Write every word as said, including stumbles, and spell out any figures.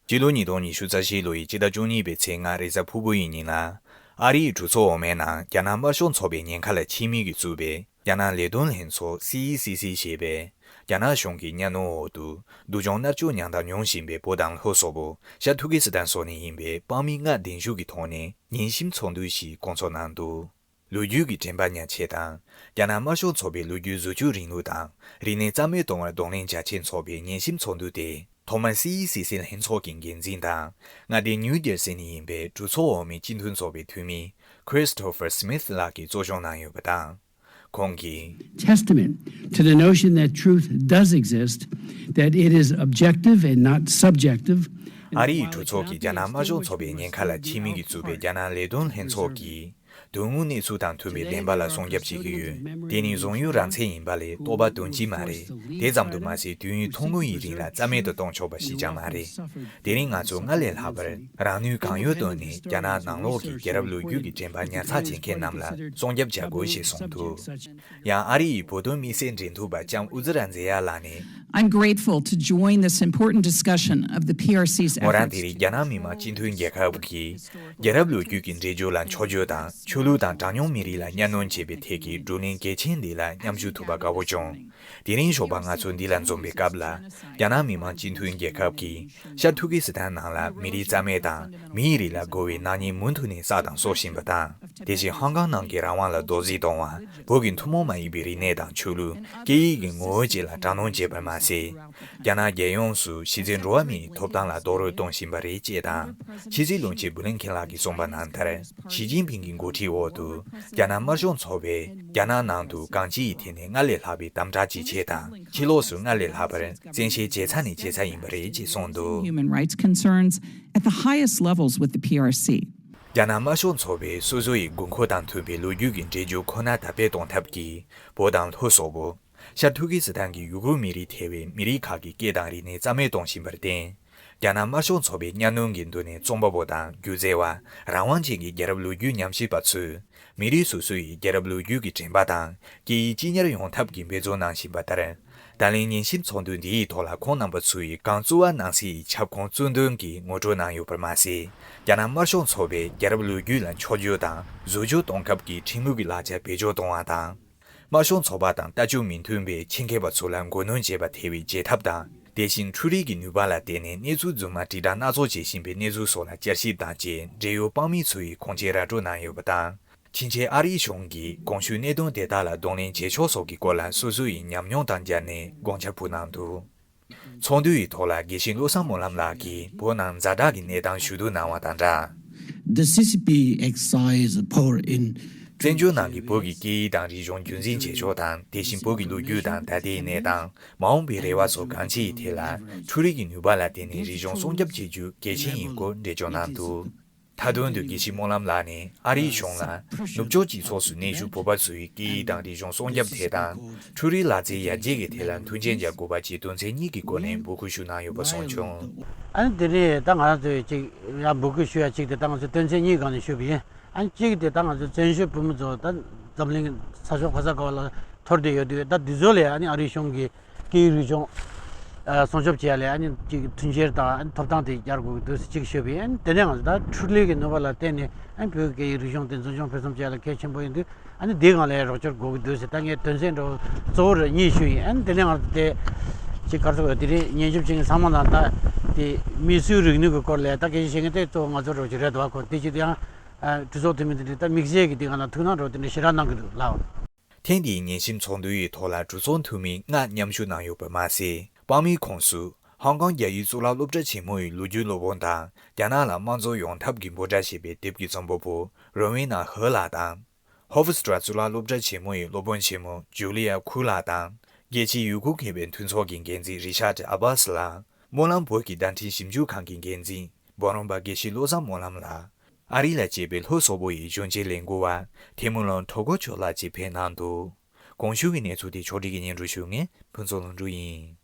སྤྱི་ལོ་ཉིས་སྟོང་ཉི་ཤུ་རྩ་བཞི་ལོ་ཡི་སྤྱི་ཟླ་བཅུ་གཉིས་པའི་ཚེས་ལྔ་རེས་གཟའ་ཕུར་བུ་ཡི་ཉིན་ལ། ཨ་རིའི་གྲོས་ཚོགས་འོག་མའི་ནང་རྒྱ་ནག་དམར་ཤོག་ཚོགས་པའི་ཉེན་ཁ་ལ་ཕྱིས་མི་གིས་གཙོས་པའི་རྒྱ་ནག་ལས་དོན་ལྷན་ཚོགས་སི་ཨི་སི་སི་ཞེས་པས། རྒྱ་ནག་གཞུང་གི་གཉའ་གནོན་འོག་ཏུ་སྡུག་སྦྱོང་མནར་གཅོད་མྱངས་མདངས་མྱོང་བཞིན་པའི་བོད་དང་ལྷོ་སོག་པོ་ཤར་ཐུར་ཀི་སི་ཐན་སོགས་ནས་ཡིན་པའི་དཔང་མི་ལྔ་གདན་ཞུ་གི་ཐོག་ནས་ཉན་ཞིབ་ཚོགས་འདུ་ཞིག་བསྐོང་ཚོགས་གནང་འདུག་ལོ་རྒྱུས་ཀྱི་དྲན་པ་ཉར་ཆེད་དང་། རྒྱ་ནག་དམར་ཤོག་ཚོགས་པའི་ལོ་རྒྱུས་བཟོ་བཅོས་རིང་ལུགས་དང་རིག་གནས་རྩ་མེད་གཏོང་བར་གདོང་ལེན་བྱ་ཆེད་འཚོགས་པའི་ཉན་ཞིབ་ཚོགས་འདུ་དེ་ཐོག་མར་སི་ཨི་སི་སི་ལྷན་ཚོགས་ཀྱི་འགན་འཛིན་དང་། མངའ་སྡེ་ནིའུ་ཇར་སི་ནས་ཡིན་པའི་གྲོས་ཚོགས་འོག་མའི་སྤྱི་འཐུས་ཚོགས་པའི་འཐུས་མི་Christopher Smith ལགས་ཀྱིས་གཙོ་སྐྱོང་གནང་ཡོད་པ་དང་། ཁོང་གིས། Testament to the notion that truth does exist, that it is objective and not subjective. ཨ་རིའི་གྲོས་ཚོགས་ཀྱིས་རྒྱ་ནག་དམར་ཤོག་ཚོགས་པའི་ཉེན་ཁ་ལ་ཕྱིས་མི་གིས་གཙོས་པའི་རྒྱ་ནག་ལས་དོན་ལྷན་ཚོགས་ཀྱིས། དོན་དངོས་གནས་ཚུལ་དང་མཐུན་པའི་བདེན་པ་ལ་སྲུང་སྐྱོབ་བྱེད་ཀྱི་ཡོད། དེ་ནི་བཟང་ཡོད་རང་མཚན་ཡིན་པ་ལས་རྟོག་པ་དོན་སྤྱི་མ་རེད། དེ་ཙམ་དུ་མ་ཟད་དུས་ཡུན་ཐུང་ངུ་ཡི་རིང་ལ་རྩ་མེད་དུ་གཏོང་ཆོག་པ་ཞིག་ཀྱང་མ་རེད། དེ་རིང་ང་ཚོ་སྔར་ལས་ལྷག་པར་རང་ནུས་གང་ཡོད་བཏོན་ནས་རྒྱ་ནག་ནང་ལོགས་ཀྱི་རྒྱལ་རབས་ལོ་རྒྱུས་ཀྱི་དྲན་པ་ཉར་ཚགས་བྱེད་མཁན་རྣམས་ལ་སྲུང་སྐྱོབ་བྱ་དགོས་ཞེས་གསུངས་འདུག་ཡང་ཨ་རི་ཡི་བོད་དོན་དམིགས་བསལ་འབྲེལ་མཐུད་པ་ལྕམ་ཨུ་ཛི་ར་མཛེས་ཡ་ལགས་ནས། I'm grateful to join this important discussion of the P R C's efforts. མོ་རང་དེ་རིང་རྒྱ་ནག་མི་དམངས་སྤྱི་འཐུས་རྒྱལ་ཁབ་ཀྱི་རྒྱལ་རབས་ལོ་རྒྱུས་ཀྱི་འགྲེལ་བརྗོད་ལ་འཕྱོག་བརྗོད་དང་ཆོས་ལུགས་དང་གྲངས་ཉུང་མི་རིགས་ལ་གཉའ་གནོན་བྱེད་པའི་ཐད་ཀྱི་བགྲོ་གླེང་གལ་ཆེན་འདི་ལ་མཉམ་ཞུགས་ཐུབ་པ་དགའ་བོ་བྱུང་། དེ་རིང་ཞོགས་པ་ང་ཚོ་འདི་ལ་འཛོམས་པའི་སྐབས་ལ་རྒྱ་ནག་མི་དམངས་སྤྱི་འཐུས་རྒྱལ་ཁབ་ཀྱི་ཤར་ཐུར་ཀི་སི་ཐན་ནང་ལ་མི་རིགས་རྩ་མེད་དང་མིའི་རིགས་ལ་རྒོལ་བའི་ནག་ཉེས་མུ་མཐུད་ནས་བསགས་དང་གསོག་བཞིན་པ་དང་། དེ་བཞིན་ཧོང་ཀོང་ནང་གི་རང་དབང་ལ་རྡོག་རྫིས་གཏོང་བ། བོད་ཀྱི་ཐུན་མོང་མ་ཡིན་པའི་རིག་གནས་དང་ཆོས་ལུགས། སྐད་ཡིག་གི་ངོ་བོ་བཅས་ལ་དྲག་གནོན་བྱས་པར་མ་ཟད། རྒྱ་ནག་རྒྱལ་ཡོངས་སུ་གཞི་རྩའི་འགྲོ་བ་མིའི་ཐོབ་ཐང་ལ་རྡོག་རོལ་གཏོང་བཞིན་པ་རེད་ཅེས་དང་། ཕྱི་སྲིད་བློན་ཆེན་བྷུ་ལིན་ཁེན་ལགས་ཀྱིས་གསུངས་པ་ནང་ལྟར། ཞི་ཅིན་ཕིང་གི་འགོ་ཁྲིད་འོག་ཏུ། རྒྱ་ནག་དམར་ཤོག་ཚོགས་པས་རྒྱ་ནག་ནང་དུ་གང་ཅིའི་ཐད་ནས་སྔར་ལས་ལྷག་པའི་དམ་དྲག་ཇེ་ཆེ་དང་། ཕྱི་ལོགས་སུ་སྔར་ལས་ལྷག་པར་བཙན་ཤེད་ཇེ་ཚ་ནས་ཇེ་ཚ་ཡིན་པ་རེད་ཅེས་གསུངས་འདུག Human rights concerns at the highest levels with the P R C. རྒྱ་ནག་དམར་ཤོག་ཚོགས་པས་སོ་སོ་ཡི་དགོས་མཁོ་དང་མཐུན་པའི་ལོ་རྒྱུས་ཀྱི་འགྲེལ་བརྗོད་ཁོ་ན་དར་སྤེལ་གཏོང་ཐབས་ཀྱིས་བོད་དང་ལྷོ་སོག་པོ། ཤར་ཐུར་ཀི་སི་ཐན་གྱི་ཡུ་གུར་མི་རིགས་ཐེ་བའི་མི་རིགས་ཁག་གི་སྐད་དང་རིག་གནས་རྩ་མེད་གཏོང་བཞིན་པར་བརྟེན། རྒྱ་ནག་དམར་ཤོག་ཚོགས་པའི་གཉའ་གནོན་གྱི་མདུན་ནས་རྩོམ་པ་པོ་དང་སྒྱུ་རྩལ་བ། རང་དབང་ཅན་གྱི་རྒྱལ་རབས་ལོ་རྒྱུས་ཉམས་ཞིབ་པ་ཚོས། མི་རིགས་སོ་སོ་ཡི་རྒྱལ་རབས་ལོ་རྒྱུས་ཀྱི་དྲན་པ་དང་སྐད་ཡིག་གཅིག་གཉེར་ཡོང་ཐབས་ཀྱི་འབད་བརྩོན་གནང་བཞིན་པ་ལྟར། ད་ལན་ཉན་ཞིབ་ཚོགས་འདུ་འདིའི་ཐོག་ལ་ཁོང་རྣམ་པ་ཚོ་ཡིས་གངས་བཙུགས་པ་ནང་གསེས་ཡི་ཁྱབ་ཁོངས་གཙོ་འདོན་གྱིས་ངོ་སྤྲོད་གནང་ཡོད་པར་མ་ཟད། རྒྱ་ནག་དམར་ཤོག་ཚོགས་པའི་རྒྱལ་རབས་ལོ་རྒྱུས་ལ་འཕྱོག་བརྗོད་དང་བཟོ་བཅོས་གཏོང་སྐབས་ཀྱི་ཁྲིམས་ལུགས་ཀྱི་ལག་ཆ་བེད་སྤྱོད་གཏོང་བ་དང་། དམར་ཤོག་ཚོགས་པ་དང་ལྟ་སྤྱོད་མི་མཐུན་པའི་ཆེད་མཁས་པ་ཚོ་ལ་མགོ་གནོན་བྱེད་པ་ཐེ་བའི་བྱེད་ཐབས་དང་། དེ་བཞིན་འཕྲུལ་རིག་གི་ནུས་པ་ལ་བརྟེན་ནས་གནས་ཚུལ་རྫུན་མ་དྲིལ་བསྒྲགས་སྣ་ཚོགས་བྱེད་བཞིན་པའི་གནས་ཚུལ་སོགས་ལ་བསྐྱར་ཞིབ་དང་བཅས་འབྲེལ་ཡོད་དཔང་མི་ཚོ་ཡིས་ཁུངས་སྐྱེལ་ར་སྤྲོད་གནང་ཡོད་པ་དང་། ཕྱིན་ཆད་ཨ་རིའི་གཞུང་གིས་གོང་ཞུས་གནད་དོན་དེ་དག་ལ་གདོང་ལེན་བྱེད་ཕྱོགས་སོགས་ཀྱི་སྐོར་ལ་སོ་སོ་ཡི་ཉམས་མྱོང་དང་སྦྱར་ནས་དགོངས་འཆར་ཕུལ་གནང་འདུག་ཚོགས་འདུ་ཡི་ཐོག་ལ་དགེ་བཤེས་བློ་བཟང་སྨོན་ལམ་ལགས་ཀྱིས་བོད་ནང་ཛ་དྲག་གི་གནས་སྟངས་ཞུ་གཏུག་གནང་བ་དང་སྦྲགས། The C C P exercise power in བཙན་བྱོལ་ནང་གི་བོད་ཀྱི་སྐད་ཡིག་དང་རིག་གཞུང་རྒྱུན་འཛིན་བྱེད་ཕྱོགས་དང་། དེ་བཞིན་བོད་ཀྱི་ལོ་རྒྱུས་དང་ད་ལྟའི་གནས་སྟངས། མ་འོངས་པའི་རེ་བ་སོགས་གང་ཅིའི་ཐད་ལ། འཕྲུལ་རིག་གི་ནུས་པ་ལ་བརྟེན་ནས་རིག་གཞུང་སྲུང་སྐྱོབ་བྱེད་རྒྱུ་གལ་ཆེན་ཡིན་སྐོར་འགྲེལ་བརྗོད་གནང་འདུག་མཐའ་དོན་དུ་དགེ་བཤེས་སྨོན་ལམ་ལགས་ནས་ཨ་རིའི་གཞུང་ལ་ནུབ་ཕྱོགས་སྤྱི་ཚོགས་སུ་གནས་བཞུགས་བོད་པ་ཚོའི་སྐད་ཡིག་དང་རིག་གཞུང་སྲུང་སྐྱོབ་ཐད་དང་། འཕྲུལ་རིག་ལག་རྩལ་ཡར་རྒྱས་ཀྱི་ཐད་ལ་མཐུན་རྐྱེན་སྦྱར་དགོས་པ་བཅས་དོན་ཚན་གཉིས་ཀྱི་སྒོ་ནས་འབོད་སྐུལ་ཞུ་གནང་ཡོད་པ་གསུངས་བྱུང་། ཨ་ནི་དེ་ནས་ད་ང་རང་ཚོས་ཅིག་ཡང་འབོད་སྐུལ་ཞུ་ཡ་གཅིག་དེ་ད་ང་ཚོས་དོན་ཚན་གཉིས་སྒང་ནས་ཞུས་པ་ཡིན། ཨ་ནི་གཅིག་དེ་ད་ང་ཚོ་བཙན་བྱོལ་བོད་མི་ཚོ་ད་འཛམ་གླིང་ས་ཕྱོགས་ག་ས་ག་བ་ལ་འཐོར་བསྡད་ཡོད་དུས། ད་འདི་ཚོ་ལ་ཨ་ནི་ཨ་རིའི་གཞུང་གིས་སྐད་ཡིག་རིག་གཞུང་ཨ་སྲུང་སྐྱོབ་བྱེད་ཡ་ལ་ཨ་ནི་ཅིག་མཐུན་རྐྱེན་དང་ཨ་ནི་ཐོབ་ཐང་དེ་སྦྱར་དགོས་ཀྱི་འདུག་ཟེར་གཅིག་ཞུས་པ་ཡིན། ཨ་ནི་དེ་ནས་ང་ཚོ་ད་འཕྲུལ་ལས་ཀྱི་ནུས་པ་ལ་བརྟེན་ནས་ཨ་ནི་བོད་ཀྱི་སྐད་ཡིག་རིག་གཞུང་དེ་འཛིན་སྐྱོང་སྤེལ་གསུམ་བྱེད་ཡ་ལ་གལ་ཆེན་པོ་ཡིན་དུས། ཨ་ནི་འདི་སྒང་ལ་རོགས་སྐྱོར་དགོས་ཀྱི་འདུག་ཟེར། ད་ངས་དོན་ཚན་འདྲ་བོ་གཙོ་བོ་རེ་གཉིས་ཞུས་ཡིན། ཨ་ནི་དེ་ནས་ང་ཚོ་དེ་ཅིག་ག་རེ་ཟེར་དགོས། དེ་རིང་ཉན་ཞིབ་བྱེད་མཁན་ཚང་མ་ལ་ད་དེ་མིས་བཟོས་རིག་ནུས་ཀྱི་སྐོར་ལ་ད་སྐད་ཆ་བཤད་མཁན་དེ་གཙོ་བོ་ང་ཚོ་རོགས་ཀྱི་རེད་འདུག་གོ། དེ་ཅིག་ཡང་གྲོས་ཚོགས་འཐུས་མི་དེ་འདྲ་ད་དམིགས་བསལ་གྱི་དེ་སྒང་ལ་ཐུགས་སྣང་འདྲ་བོ་དེ་འདྲ་ཞེ་དྲག་གནང་གི་འདུག་ལགས། ཐེངས་འདིའི་ཉན་ཞིབ་ཚོགས་འདུ་ཡི་ཐོག་ལ་གྲོས་ཚོགས་འཐུས་མི་ལྔ་མཉམ་ཞུགས་གནང་ཡོད་པ་མ་ཟད། དཔང་མིའི་ཁོངས་སུ་ཧོང་ཀོང་རྒྱ་ཡིག་གཙུག་ལག་སློབ་གྲྭ་ཆེན་མོ་ཡི་ལོ་རྒྱུས་སློབ་དཔོན་དང་། རྒྱ་ནག་ལ་དམངས་གཙོ་ཡོང་ཐབས་ཀྱི་འབོད་སྒྲ་ཞེས་པའི་དེབ་ཀྱི་རྩོམ་པ་པོ་རོ་ཝེ་ན་ཧེ་ལགས་དང་། ཧོ་ཧྥུ་སི་ཏྲ་གཙུག་ལག་སློབ་གྲྭ་ཆེན་མོ་ཡི་སློབ་དཔོན་ཆེན་མོ་ཇུ་ལི་ཡ་ཁུ་ལགས་དང་། རྒྱལ་སྤྱིའི་ཡུ་གུར་མཁས་པའི་མཐུན་ཚོགས་ཀྱི་འགན་འཛིན་རི་ཤར་ཏི་ཨ་བྷ་སི་ལགས། སྨོན་ལམ་བོད་ཀྱི་བརྡ་འཕྲིན་ཞིབ་འཇུག་ཁང་གི་འགན་འཛིན་འབུམ་རམས་པ་དགེ་བཤེས་བློ་བཟང་སྨོན་ལམ་ལགས། ཨ་རི་ལ་སྐྱེས་པའི་ལྷོ་སོག་པོ་ཡི་གཞོན་སྐྱེས་ལས་འགུལ་བ་ཐེ་མུ་ལོན་གྲོ་གོ་ཆོས་ལགས་བཅས་ཕེབས་གནང་འདུག་གོང་ཞུས་ཀྱི་གནས་ཚུལ་དེ་ཕྱོགས་སྒྲིག་གིས་སྙན་སྒྲོན་ཞུ་མཁན་ཕུན་ཚོགས་ལྷུན་གྲུབ་ཡིན།